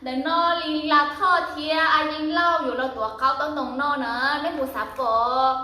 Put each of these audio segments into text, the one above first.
Ntawm no Lis Las Thoj thiab A Yeej Lauj yuav los tuav qaub taub ntoo noj na, nej puas xav pom?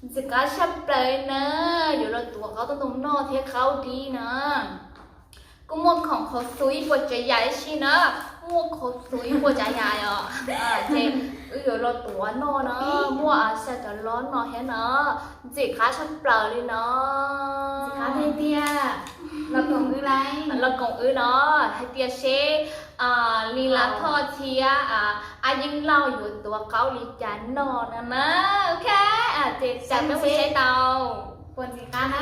Ntxim qab tshaj plaws na, yuav los tuav qaub taub ntoo noj thiab qaub dib na. Kuj muaj khoom khuv xim ib puas tsav yam tib si na, muaj khoom khuv xim ib puas tsav yam os. Ces wb yuav los tuav noj na, muaj xya cov loj no thiab na, ntxim qab tshaj plaws li no. Ntxim qab tiag tiag. Los koom wb na, hais tias seb Lis Las Thoj thiab A Yeej Lauj yuav tuav qaub li cas noj no na. Ok, ces peb mus saib tau. Puas ntxim qab na.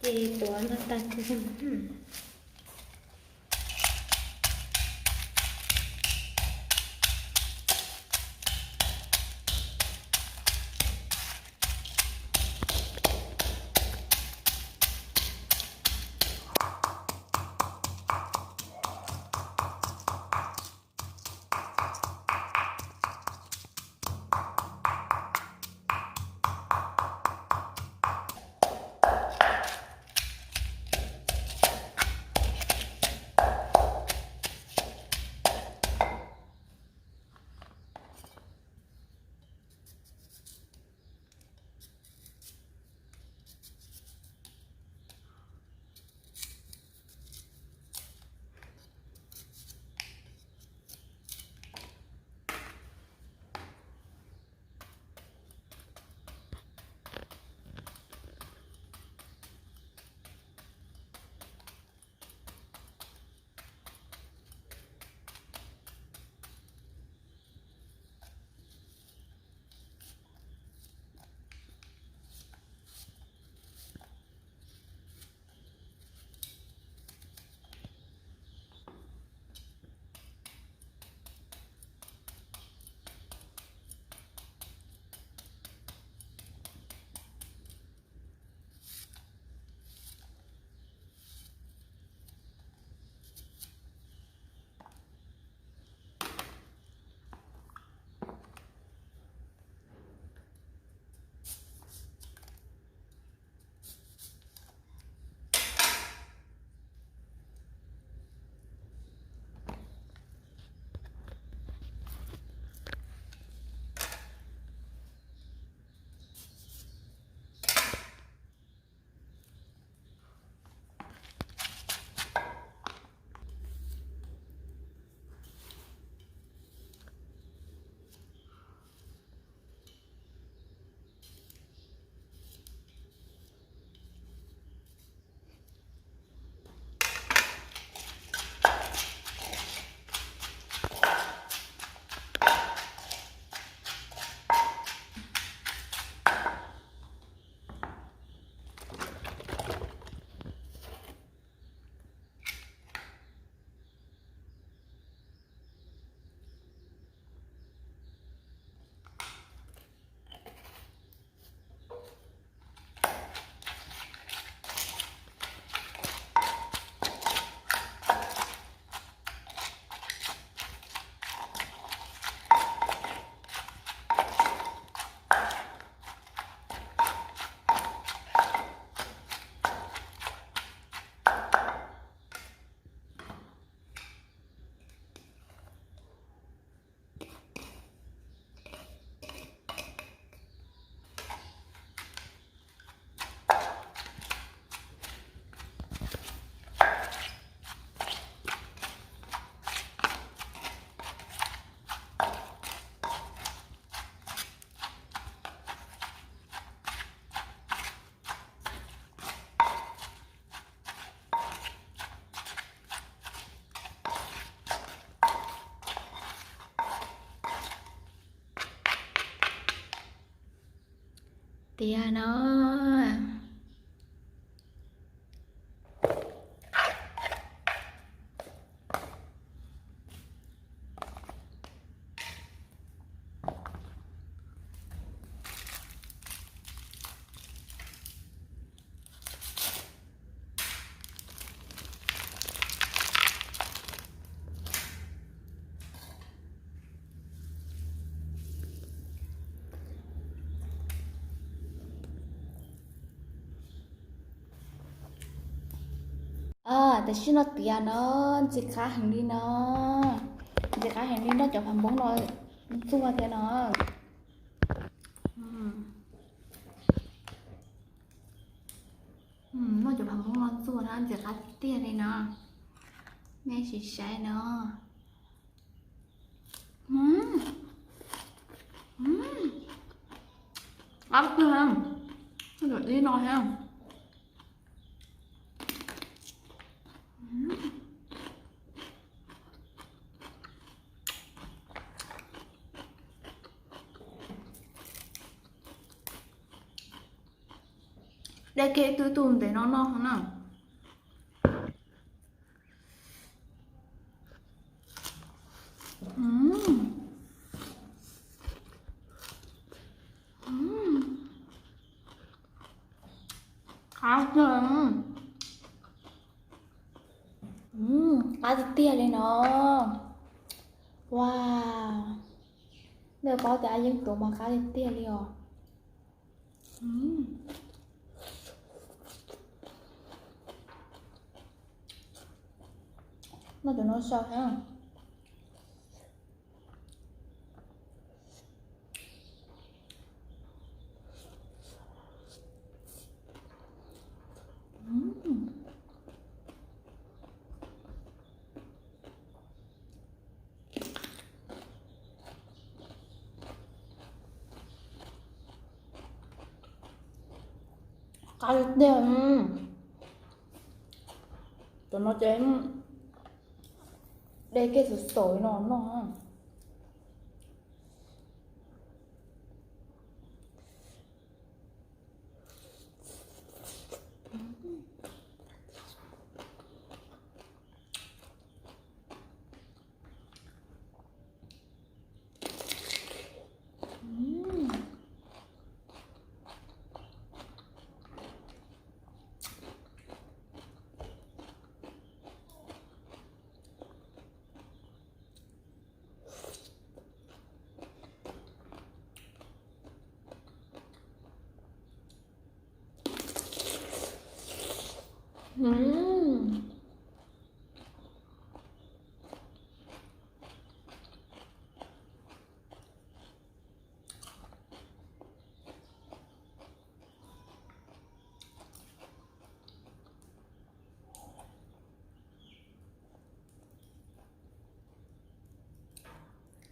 Ces tuav no tag. tiag no. Tam sim no tiag no, ntxim qab heev li no. Ntxim qab heev li, noj cov phav npoob no ntxuag thiab no. Noj cov phav npoob no ntxuag na, ntxim qab tiag tiag li no. Nej sim saib no. Qab tiag, ib no thiab. Dej kiag ib tug ib tug ntev no noj na. Qab tiag, qab tiag tiag li no. Wow, nej paub tias yeeb tuav mas qab tiag tiag li os. Noj cov no sau thiab. Qab tiag. Cov no ces dej kiag xav xav no no.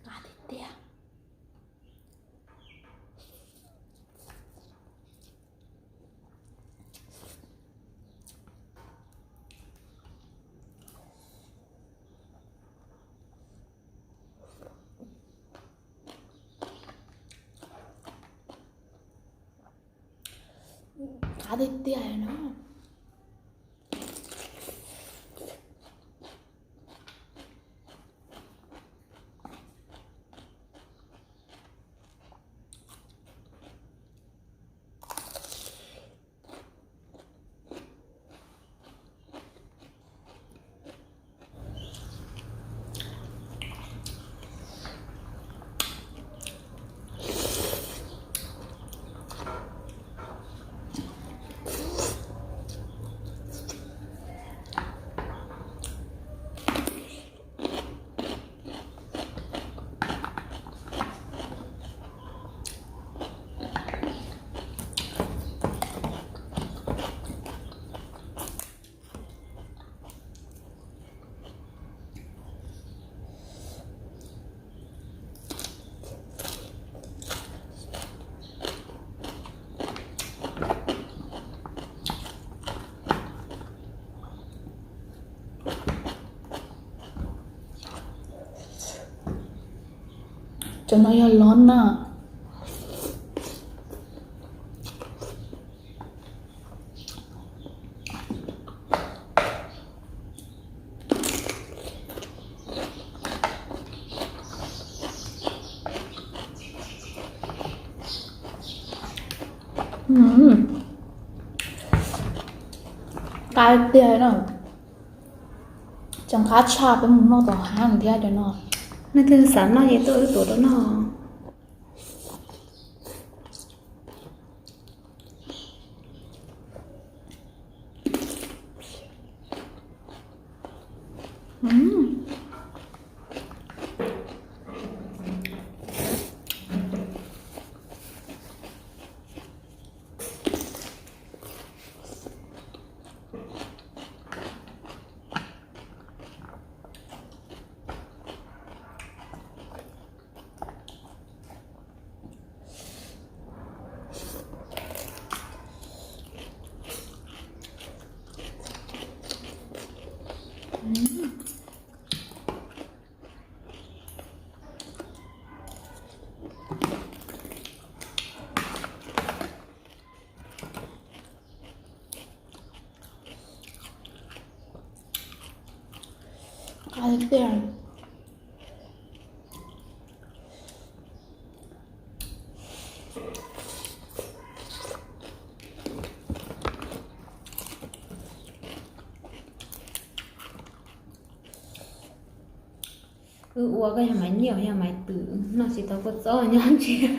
Qab tiag tiag. Qab tiag tiag no. Cov no yog lov na. Qab tiag no. Tseem qab tshaj peb mus noj tom hav thiab cov no. Nej twg xav noj ces tuaj wb tuav rau noj. Qab tiag. Wb ua koj yog Maiv Nyiaj, yog Maiv Twm, noj tsis tau kua txob nyob ntsia.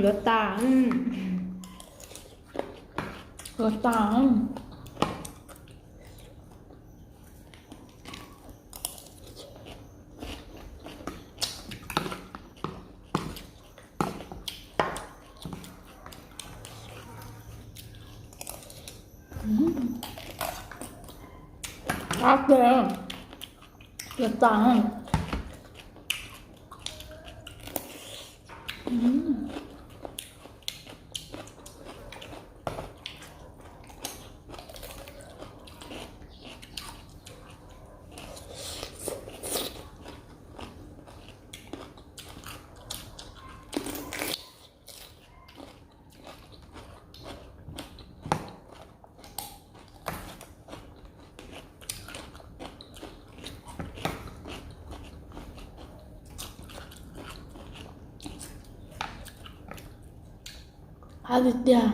Yuav tas, yuav tas. Qab tiag, yuav tas. Qab tiag tiag.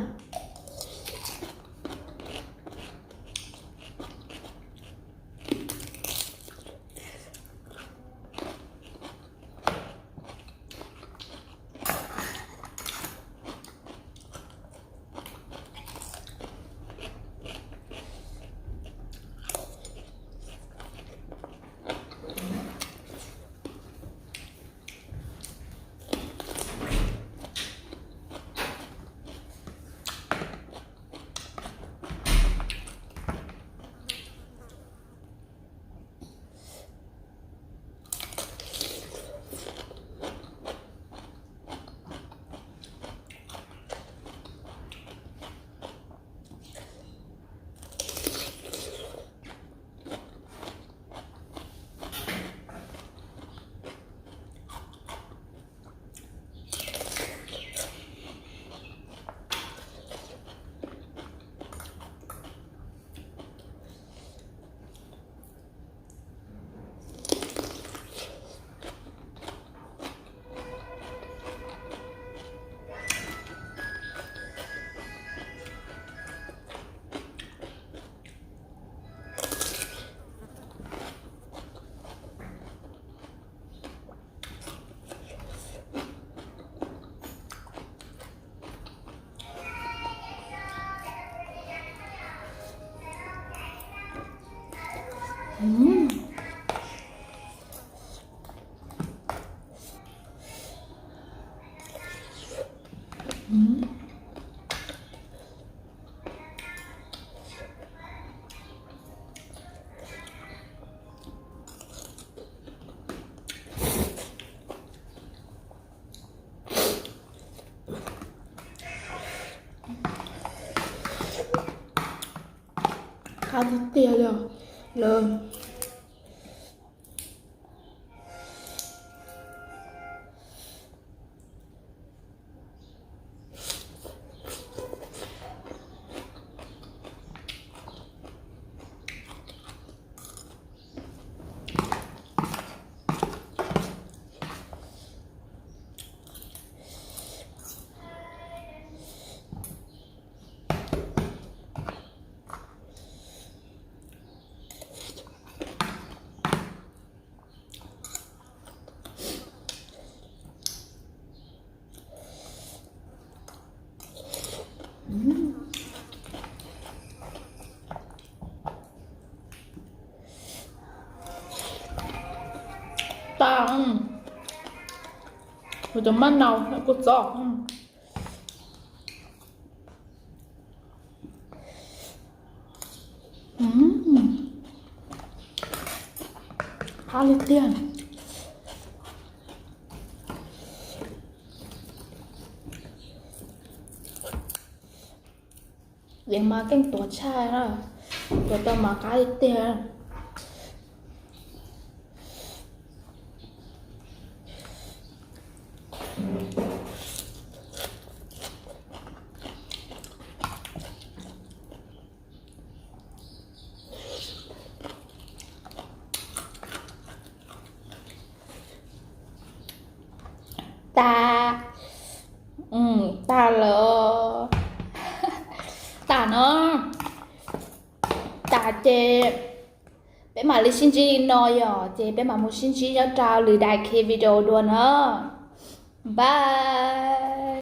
Qab tiag tiag li lawm. Tas, kuv tus maj nau kuv txov. Qab li tiag. Vim mas keej tuag tshaj, tuag tau mas qab li tiag. Tas, tas lawm. Tas no, tas ces peb mam li sib ntsib li no yom, ces peb mam mus sib ntsib nyob rau lwm daim video dua na. Bye.